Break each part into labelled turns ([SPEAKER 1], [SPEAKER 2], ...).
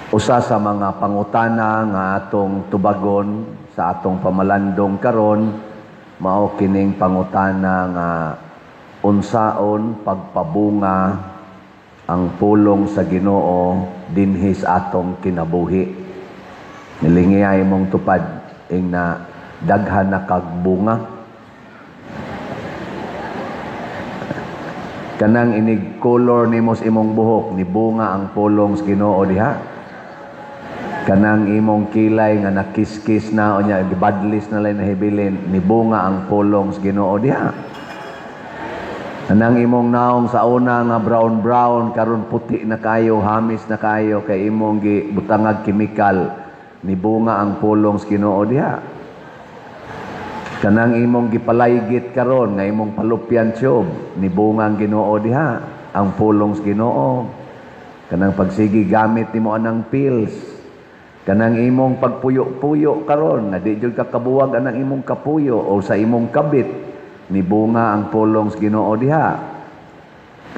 [SPEAKER 1] Usa sa mga pangutana nga atong tubagon sa atong pamalandong karon mao kining pangutana nga unsaon pagpabunga ang pulong sa Ginoo dinhi sa atong kinabuhi. Nilingiya imong tupad ing na daghan na kag bunga. Kanang inig color nimo sa imong buhok, ni bunga ang pulong sa Ginoo diha. Kanang imong kilay nga nakiskis na o nya gibadlis na lang nahibilin, ni bunga ang pulong sa Ginoo diha. Kanang imong naong sa una nga brown brown karon puti na kayo, hamis na kayo kay imong gibutangag kemikal, ni bunga ang pulong sa Ginoo diha. Kanang imong gipalaygit karon nga imong palupyan tube, ni bunga ang Ginoo diha, ang pulong sa Ginoo. Kanang pagsigi gamit nimo anang pills, kanang imong pagpuyo-puyo karon nga di jud ka kabuwag anang imong kapuyo o sa imong kabit, ni bunga ang pulong sa Ginoo diha.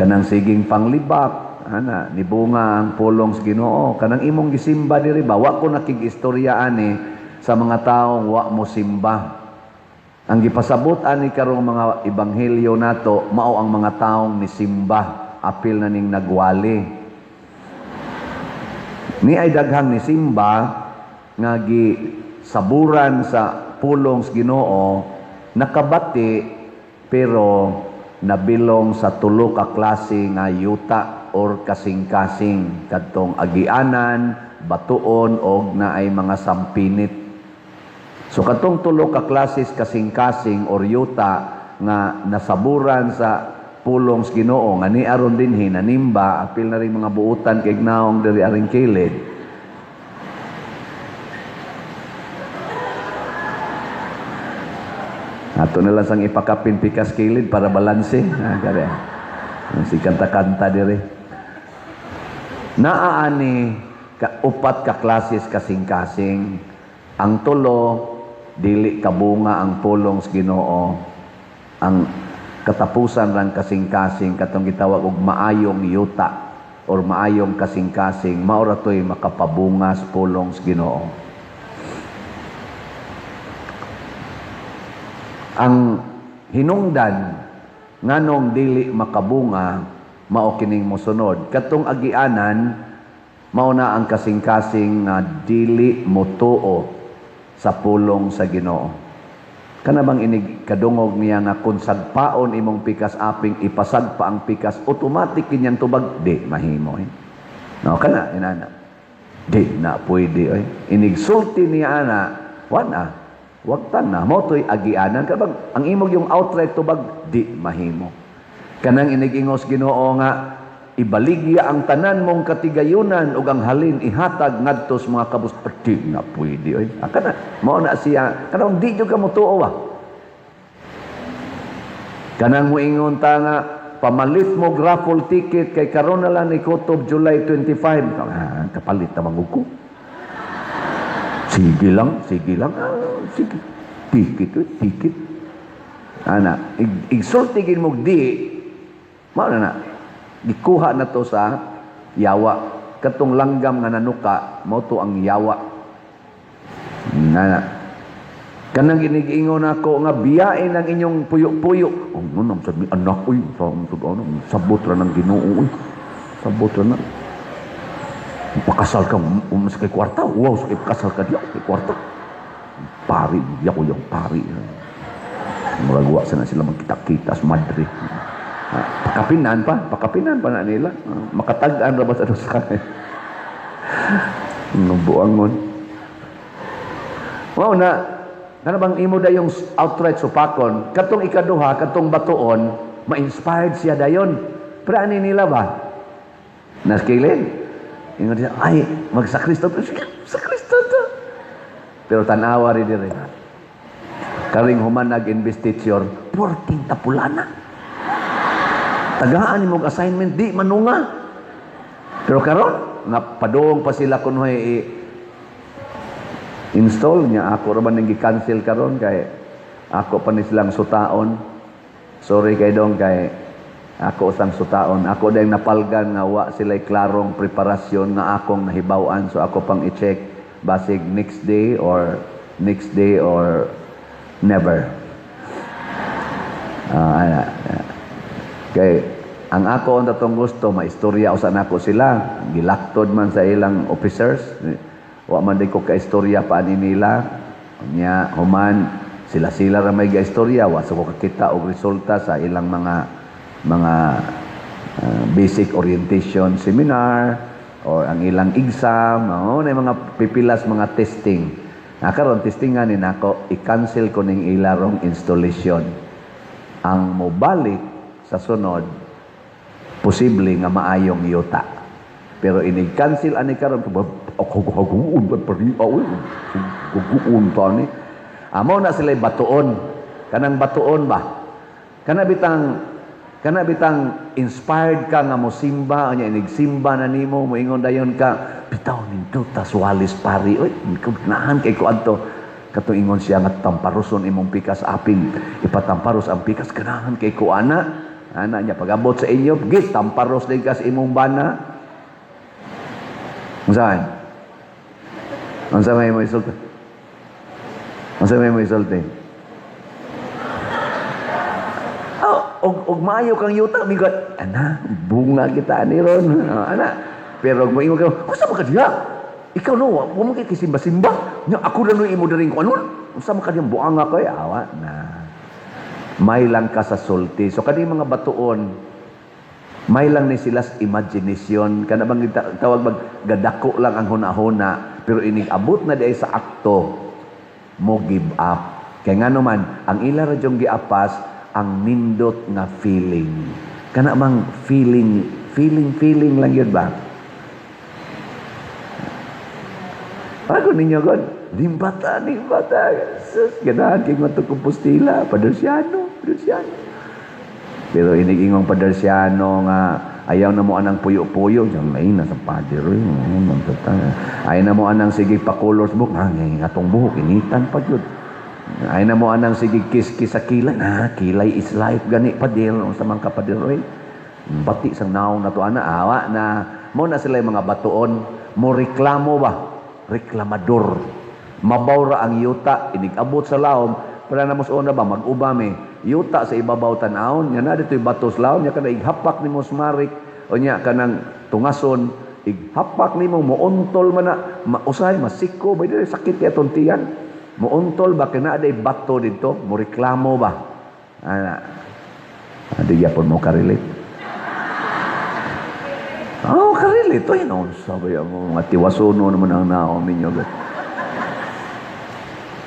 [SPEAKER 1] Kanang siging panglibak, ana, ni bunga ang pulong sa Ginoo. Kanang imong gisimba diri ba, wa ko nakig-istorya ani sa mga taong wa mo simba. Ang gipasabot ani karong mga ebanghelyo nato mao ang mga taong nisimba, apil na ning nagwali. Ni ay daghang nisimba nga gisaburan sa pulong sa Ginoo, nakabati pero nabilong sa tulo ka klase nga yuta or kasing-kasing, kadtong agianan, batuon og naay mga sampinit. So katong tulo ka klases kasing-kasing or yuta nga nasaburan sa pulong sa Ginoo nga ni aron dinhi nanimba, apil na rin mga buutan kay naong diri aring kilid. Ato na lang sang ipakapin pikas kilid para balanse. Ah, kare. Si kanta-kanta diri. Naaani ka, upat ka klases kasing-kasing. Ang tulo dili kabunga ang pulong sa Ginoo. Ang katapusan rang kasing-kasing katong gitawag og maayong yuta or maayong kasing-kasing, mao ra toy makapabunga sa pulong sa Ginoo. Ang hinungdan nganong dili makabunga mao kining mosunod. Katong agianan mao na ang kasing-kasing nga dili motuo sa pulong sa Ginoo. Kana bang inig kadungog niya nga kung sagpaon imong pikas aping ipasagpa ang pikas, automatic kinyang tubag, di mahimo eh. No, kana inana. Di na pwede oy. Inig sulti niya ana, wana. Wag tan na mo toy agianan ka bang ang imong yung outright tubag di mahimo. Kanang inigingos Ginoo nga ibaligya ang tanan mong katigayunan ug ang halin ihatag ngadto sa mga kabus, di na pwede oy. Ah, kana mao na siya kanang di jud ka motuo ba. Kanang moingon ta nga pamalit mo raffle ticket kay karon na lang ni kutob July 25. Ah, kapalit na man ko. Sige lang, sige lang. Ah, sige. Ticket, oy, ticket. Ana, igsulti gin mo di, mao na na. Gikuha na to sa yawa. Katong langgam nga nanuka, mao to ang yawa. Nana. Kanang ginigiingon nako nga biyain ang inyong puyo-puyo. Oh, nunong sad mi anak uy, sa ano, sabot ra ng Ginoo uy. Sabot ra na. Pakasal ka sa kay kwarta. Wow, sa kay pakasal ka diya, kay kwarta. Pari, diya ko yung pari. Murag wa sana sila magkita-kita sa Madrid. Ah, pakapinan pa na nila. Ah, makatag-an ra ba sa dos ka? Buangon. Wow na, kana bang imo dayong outright supakon, katong ikaduha, katong batuon, ma-inspired siya dayon. Pero ani nila ba? Naskilin. Ingon siya, ay, magsakristo to. Sige, sakristo to. Pero tanawa rin dire. Karing human nag-investiture, porting tapulana. Tagaan mo assignment, di manunga. Pero karon, nga padung pa sila kunoy install niya. Ako ra ba nang gi-cancel karon kay ako pa ni silang sutaon. Sorry kay dong kay Ako usang sutaon. Ako dahil napalgan nga wa sila'y klarong preparasyon nga akong nahibaw-an. So ako pang i-check basig next day or never. Ah, ana. Kay ang ako ang tatong gusto maistorya usa nako sila, gilaktod man sa ilang officers. Wa man di ko kaistorya pa ani nila. Nya human sila-sila ra may gaistorya, wa sa ko kakita og resulta sa ilang mga basic orientation seminar or ang ilang exam, oh, na mga pipilas mga testing. Na karon testingan ni nako, i-cancel ko ning ilarong installation. Ang mobalik sa sunod, posible nga maayong yuta. Pero inig-cancel ani karon, ako haguon ba pari aw haguon ta ni. Amo na sila batuon. Kanang batuon ba? Kana bitang inspired ka nga mosimba, anya inigsimba na nimo, moingon dayon ka, "Bitaw nindot tas walis, pari, oy, naan kay ko adto." Katong ingon siya nga tamparuson imong pikas, aping ipatamparos ang pikas, ganahan kay ko ana. Ana niya pag-abot sa inyo, git tamparos din ka sa imong bana. Unsa man? Unsa may mo isulti? Unsa may mo isulti? Oh, og maayo kang yuta, migot, ana, bunga kita ani ron. Oh, ana. Pero og moingon ka, "Unsa man ka diha? Ikaw no, wa mo kay kisimba-simba. Nya ako na no imo diring ko anon. Unsa man ka diyang buanga kay awa na." May lang ka sa sulti. So kani mga batuon, may lang ni sila sa imagination. Kana bang tawag bag gadako lang ang hunahuna, pero inig abot na di sa akto, mo give up. Kay ngano man, ang ila ra jung giapas ang nindot nga feeling. Kana bang feeling, feeling, feeling lang yun ba? Bago ninyo god, limbata, limbata. Sus, ganahan kay nga Compostela, Padersiano, Padersiano. Pero inigingong Padersiano nga ayaw na mo anang puyo-puyo, diyan lain na sa pader oy. Ayaw na mo anang sige pa colors book, ha, nga atong buhok initan pa gyud. Ayaw na mo anang sige kiss-kiss sa kilay, na kilay is life gani pader, unsa man ka pader oy. Bati sang naong nato ana, awa na mo na sila yung mga batuon, mo reklamo ba? Reklamador. Mabaw ra ang yuta, inig-abot sa laom, para na mos una ba mag-uba mi. Yuta sa ibabaw tan-awon, nya na dito'y bato sa laom, nya kana ighapak nimo smarik, o nya kanang tungason, ighapak nimo moontol man na, usahay masiko ba dili sakit kay atong tiyan. Moontol ba kay naa day bato didto, mo reklamo ba? Ana. Adi gyapon mo ka-relate. Oh, ka-relate. Oy, noon sabi mo, mga tiwasono naman ang naong ninyo.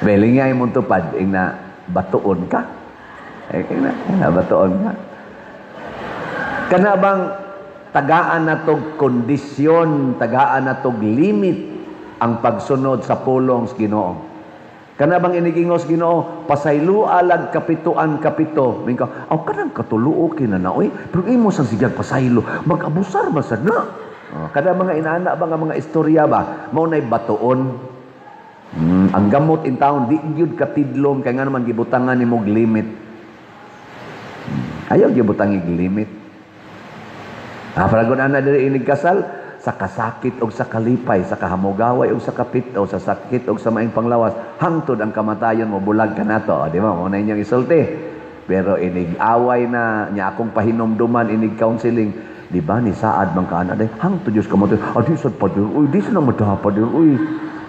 [SPEAKER 1] Beling nga imong tupad, ing na batuon ka. Ing na batuon ka. Kana bang tagaan na tog kondisyon, tagaan na tog limit ang pagsunod sa pulong sa Ginoo? Kana bang inigingos Ginoo, pasaylo alag kapituan kapito. Mingka, aw kanang katuluo kina na oy, pero imo sang sigag pasaylo, mag-abusar ba sad na? Oh, kada mga inaana ba nga mga istorya ba, mao nay batuon. Ang gamot in town di gyud katidlom kay nga naman gibutangan nimo og limit. Ayaw gibutang og limit. Ah, paragon ana diri inig kasal sa kasakit og sa kalipay, sa kahamugaway og sa kapit-o, sa sakit og sa maing panglawas, hangtod ang kamatayon mo bulag ka nato. O, di ba? Mao na inyong isulti. Pero inig away na nya akong pahinumduman inig counseling, di ba ni saad man ka ana day hangtod Dios kamatayon. Ah, di sad pader, uy, di sad na madaha pader, uy.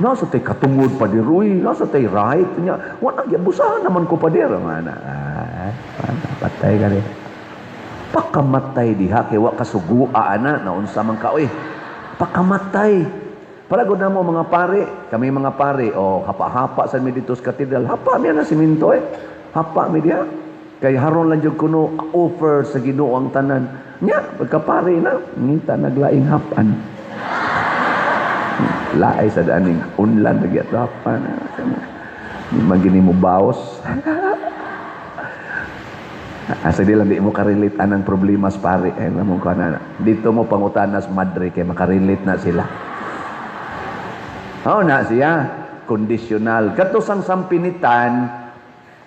[SPEAKER 1] Nasa tay katungod pader, uy, nasa tay right nya. Wa na giabusahan naman ko pader. Mana, ah, patay ka rin. Pakamatay diha kay wa kasugua ana naunsa man ka oy. Pakamatay. Palagod na mo mga pare, kami mga pare, o hapa-hapa sa mi dito sa katedral, hapa mi na simento eh. Hapa mi diha. Kay haron lang jud kuno offer sa Ginoo ang tanan. Nya, pagkapare na, ngita naglaing hapan. Laay sa daning unlan nagyat hapan. Magini mo baos. Asa di lang di mo karelate anang problema sa pare. Eh, mo ka na. Dito mo pangutanas madre kay makarelate na sila. Oo na siya, conditional. Kato sang sampinitan,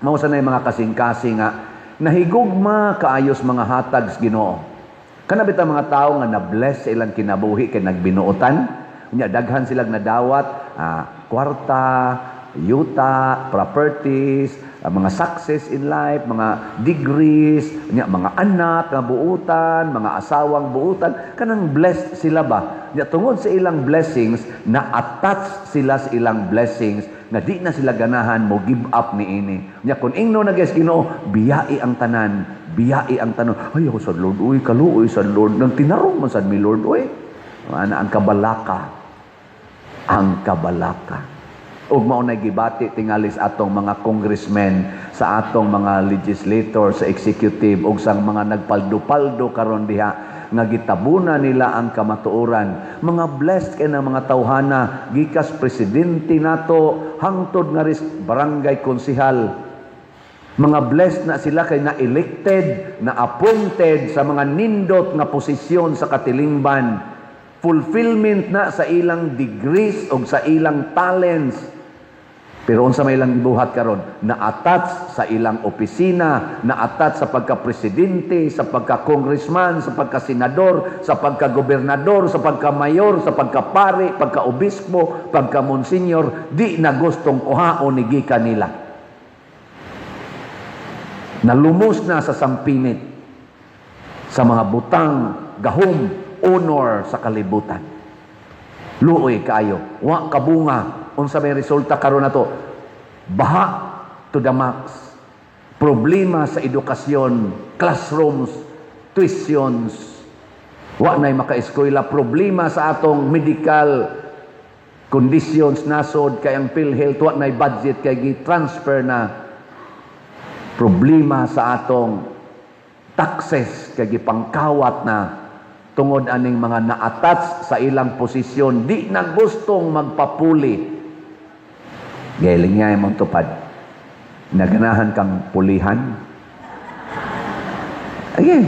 [SPEAKER 1] mao sa na yung mga kasing-kasing nga Nahigugma kaayos mga hatag sa Ginoo. Kana bitaw mga tao nga na-bless sa ilang kinabuhi kay nagbinuotan, unya daghan silang nadawat, kwarta, yuta, properties, mga success in life, mga degrees, unya mga anak nga buutan, mga asawang buutan, kanang blessed sila ba? Unya tungod sa ilang blessings, na-attach sila sa ilang blessings nga di na sila ganahan mo give up niini. Unya kung ingno na guys Ginoo, biyai ang tanan, biyai ang tanan. Ay, ako sa Lord, uy, kaluoy sa Lord, nang tinarong man sad mi, Lord, uy. Ana ang kabalaka. Ang kabalaka. Ug mao na gibati tingali sa atong mga congressmen, sa atong mga legislator, sa executive ug sa mga nagpaldo-paldo karon diha nga gitabuna nila ang kamatuoran. Mga blessed kay na mga tawhana, gikas presidente nato hangtod nga ris barangay konsehal. Mga blessed na sila kay na-elected, na-appointed sa mga nindot nga posisyon sa katilingban. Fulfillment na sa ilang degrees o sa ilang talents. Pero unsa may ilang gibuhat karon? Na-attach sa ilang opisina, na-attach sa pagka-presidente, sa pagka-congressman, sa pagka-senador, sa pagka-gobernador, sa pagka-mayor, sa pagka-pari, pagka-obispo, pagka-monsenyor, di na gustong kuhaon ni gikan nila. Nalumos na sa sampinit sa mga butang, gahom, honor sa kalibutan. Luoy kaayo, wa kabunga. Unsa may resulta karon nato? Baha to the max. Problema sa edukasyon, classrooms, tuitions. Wa na'y makaeskwela. Problema sa atong medical conditions, nasod kay ang PhilHealth wa na'y budget kay gi-transfer na. Problema sa atong taxes kay gipangkawat na tungod aning mga na-attach sa ilang posisyon, di na gustong magpapuli. Galing nga imong tupad. Naganahan kang pulihan. Ayun.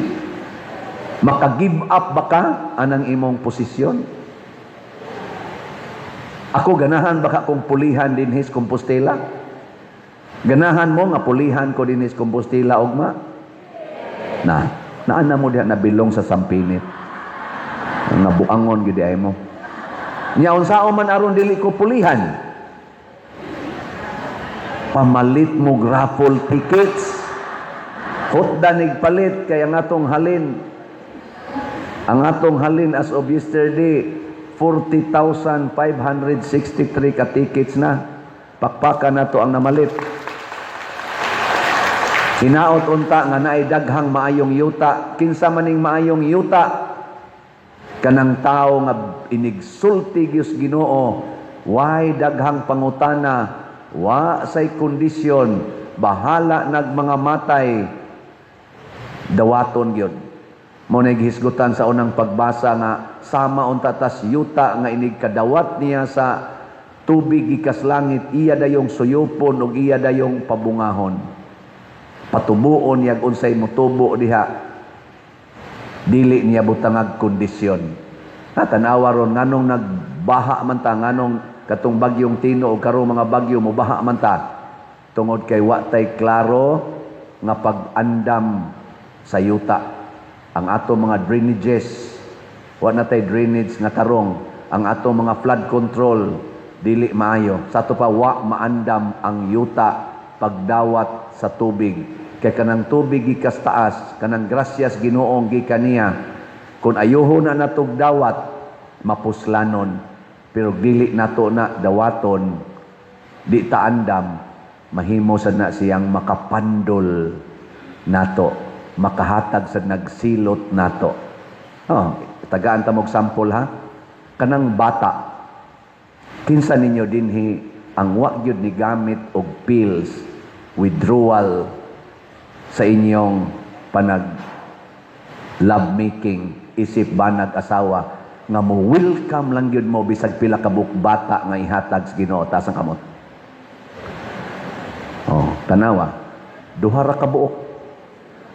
[SPEAKER 1] Maka-give up ba ka anang imong posisyon? Ako, ganahan ba ka kung pulihan dinhis Compostela? Ganahan mo nga pulihan ko dinhis Compostela ugma? Na, naana mo diha nabilong sa sampinit. Nga buangon gid ay mo. Nya unsaon man aron dili ko pulihan? Pamalit mo raffle tickets. Hutda nig palit kay ang atong halin as of yesterday, 40,563 ka tickets na. Pakpakan nato ang namalit. Hinaot unta nga naay daghang maayong yuta. Kinsa maning maayong yuta? Kanang tao nga inigsulti gyud Ginoo, way daghang pangutana, wa say kondisyon, bahala nag mga matay, dawaton gyud. Mo na gihisgutan sa unang pagbasa nga sama unta tas yuta nga inig kadawat niya sa tubig gikas langit, iya dayong suyupon ug iya dayong pabungahon. Patubuon niya unsay motubo diha. Dili niya butangag kondisyon. Ha, tanawa ron nganong nagbaha man ta, nganong katong bagyong Tino o karong mga bagyo mobaha man ta, tungod kay wa tay klaro nga pag-andam sa yuta. Ang ato mga drainages, wa na tay drainage nga tarong. Ang ato mga flood control dili maayo. Sa ato pa, wa maandam ang yuta pagdawat sa tubig. Kay kanang tubig gikas taas, kanang grasyas Ginoong gikan niya, kung ayuho na natog dawat, mapuslanon. Pero dili nato na dawaton, di ta andam, mahimo sad na siyang makapandol nato, makahatag sa nagsilot nato. Oh, tagaan ta mog sample ha. Kanang bata, kinsa ninyo dinhi ang wa gyud ni gamit og pills, withdrawal sa inyong panag love making isip banag asawa, nga mo welcome lang gyud mo bisag pila ka buok bata nga ihatag sa Ginoo? Taas ang kamot. Oh, tanawa, duha ra ka buok.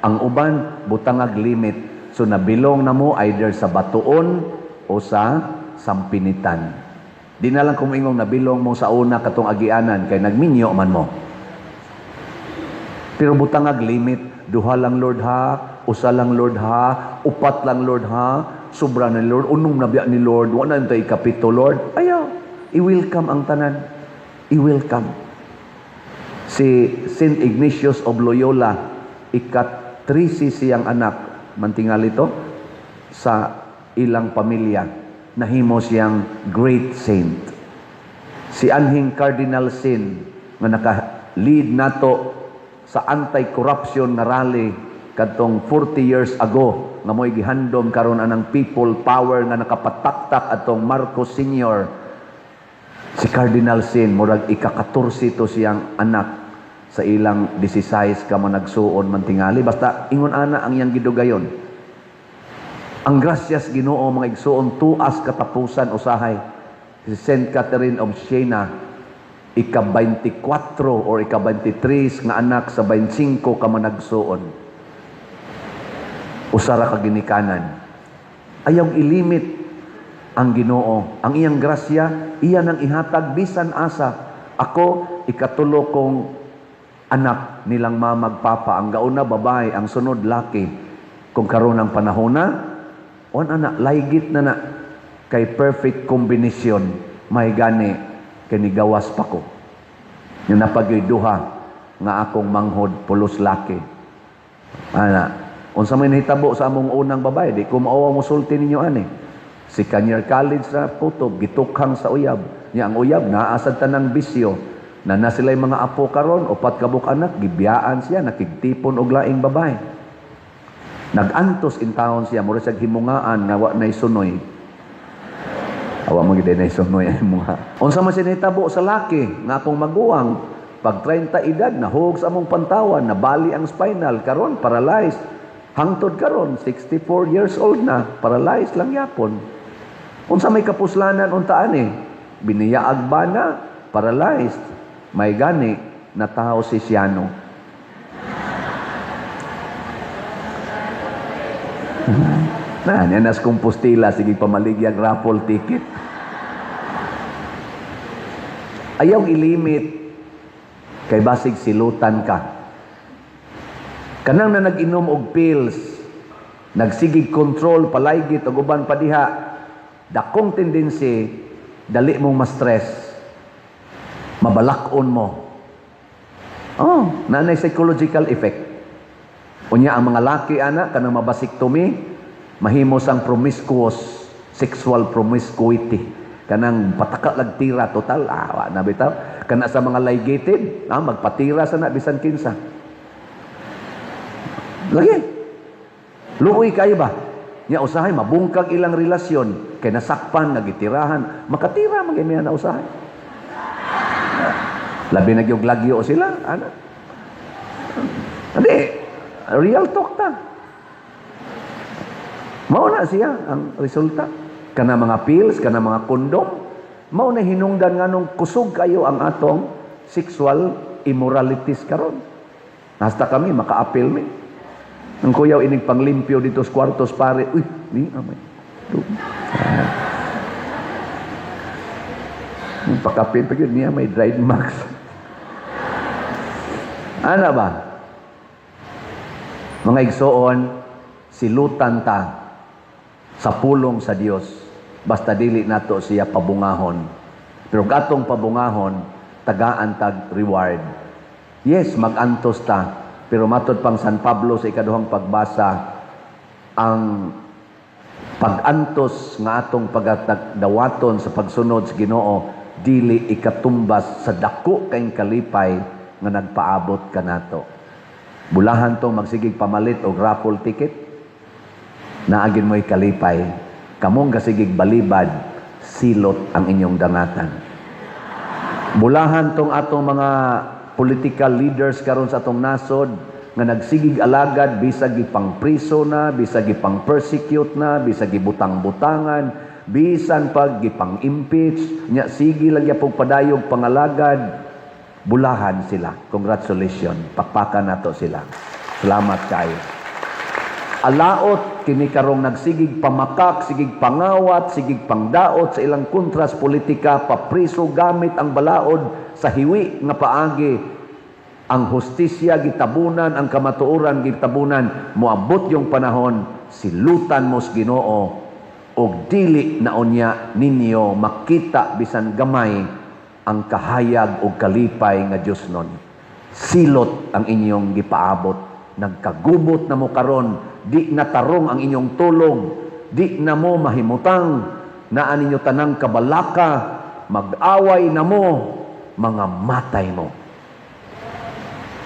[SPEAKER 1] Ang uban butangag limit, so nabilong na mo either sa batuon o sa sampinitan. Di na lang kung ingong nabilong mo sa una katong agianan kay nagminyo man mo. Pero butangag limit. Duha lang, Lord, ha, usa lang, Lord, ha, upat lang, Lord, ha, sobra na, Lord, unom na biya ni Lord, wa na tay ikapito, Lord. Ayaw, i-welcome ang tanan. I-welcome. Si Saint Ignatius of Loyola, ika-13 siyang anak, mantingali to, sa ilang pamilya, nahimo siyang great saint. Si anhing Cardinal Sin nga naka-lead nato sa anti-corruption nga rally kadtong 40 years ago, nga mo'y gihandom karon anang people power nga nakapataktak atong Marcos Sr. Si Cardinal Sin, murag ika-14 to siyang anak sa ilang 16 ka managsuon, mantingali. Basta ingon ana ang iyang gidugayon. Ang grasyas Ginoo, mga igsuon, tuas katapusan usahay. Si Saint Catherine of Siena, ika-24 or ika-23 nga anak sa 25 ka managsuon. Usa ra ka ginikanan. Ayaw ilimit ang Ginoo. Ang iyang grasya, iya nang ihatag bisan asa. Ako, ikatulo kong anak nilang mamag papa. Ang gauna babae, ang sunod laki. Kung karon ang panahon na, on ana, laygit na na kay perfect combination, may gani kay nigawas pa ko. Yung napagyoy duha nga akong manghod pulos laki. Ana, unsa may nahitabo sa among unang babae, di ko maawa mo sulti ninyo ani. Second year college na kutob, gitukhang sa uyab. Nya ang uyab naa sad tanang bisyo. Na na sila'y mga apo karon, upat ka buok anak, gibiyaan siya, nakigtipon og laing babae. Nag-antos in taon siya, mura siya himungaan nga wa nay sunoy. Awa mo gid nay sunoy ay mga. Unsa man siya nahitabo sa laki nga akong maguwang, pag 30 edad nahug sa among pantawan, nabali ang spinal, karon paralyzed. Hangtod karon 64 years old na, paralyzed lang yapon. Unsa may kapuslanan untaan eh? Biniyaag ba na? Paralyzed. May gani natawo si Siano. Na, niya nas Compostela, sige pamaligyag raffle ticket. Ayaw ilimit kay basig silutan ka. Kanang na nag-inom og pills, nagsigig control palaygit og uban pa diha, dakong tendency dali mong ma-stress. Mabalak-on mo. Oh, nanay psychological effect. Unya ang mga laki ana kanang mabasiktomy, mahimo sang promiscuous, sexual promiscuity. Kanang pataka lag tira total, wa na bitaw. Kana sa mga ligated, magpatira sa na bisan kinsa. Lagi. Luoy kayo ba? Nya usahay mabungkag ilang relasyon kay nasakpan nga gitirahan, makatira man gyud na usahay. Labi na gyud lagyo sila, ana. Adi, real talk ta. Mao na siya ang resulta. Kana mga pills, kana mga kondom, mao na hinungdan nganong kusog kayo ang atong sexual immoralities karon. Hasta kami maka-appeal mi. Ang kuyaw inig panglimpyo dito sa kwartos pare. Uy, ni amay. Ang pakapil pa yun niya may dried max. Ana ba? Mga igsoon, silutan ta sa pulong sa Dios. Basta dili nato siya pabungahon. Pero gatong pabungahon, tagaan tag reward. Yes, magantos ta. Pero matod pang San Pablo sa ikaduhang pagbasa, ang pag-antos nga atong pagdawaton sa pagsunod sa Ginoo, dili ikatumbas sa dako kayong kalipay nga nagpaabot kanato. Bulahan tong magsigig pamalit og raffle ticket, naagin mo'y kalipay. Kamong gasigig balibad, silot ang inyong dangatan. Bulahan tong atong mga political leaders karon sa atong nasod nga nagsigig alagad bisag gipang priso na, bisag gipang persecute na, bisag gibutang-butangan, bisan pag gipang-impeach, nya sige lang gyapong padayog pangalagad. Bulahan sila. Congratulations. Pakpakan nato sila. Salamat kayo. Alaot kini karong nagsigig pamakak, sigig pangawat, sigig pangdaot sa ilang kontras politika, papriso gamit ang balaod sa hiwi nga paagi. Ang hustisya gitabunan, ang kamatuoran gitabunan, moabot yung panahon, silutan mo sa Ginoo og dili na unya ninyo makita bisan gamay ang kahayag og kalipay nga Dios nun. Silot ang inyong gipaabot. Nagkagubot na mo karon, di na tarong ang inyong tulog, di na mo mahimutang, naa ninyo tanang kabalaka, mag-away na mo, mga matay mo.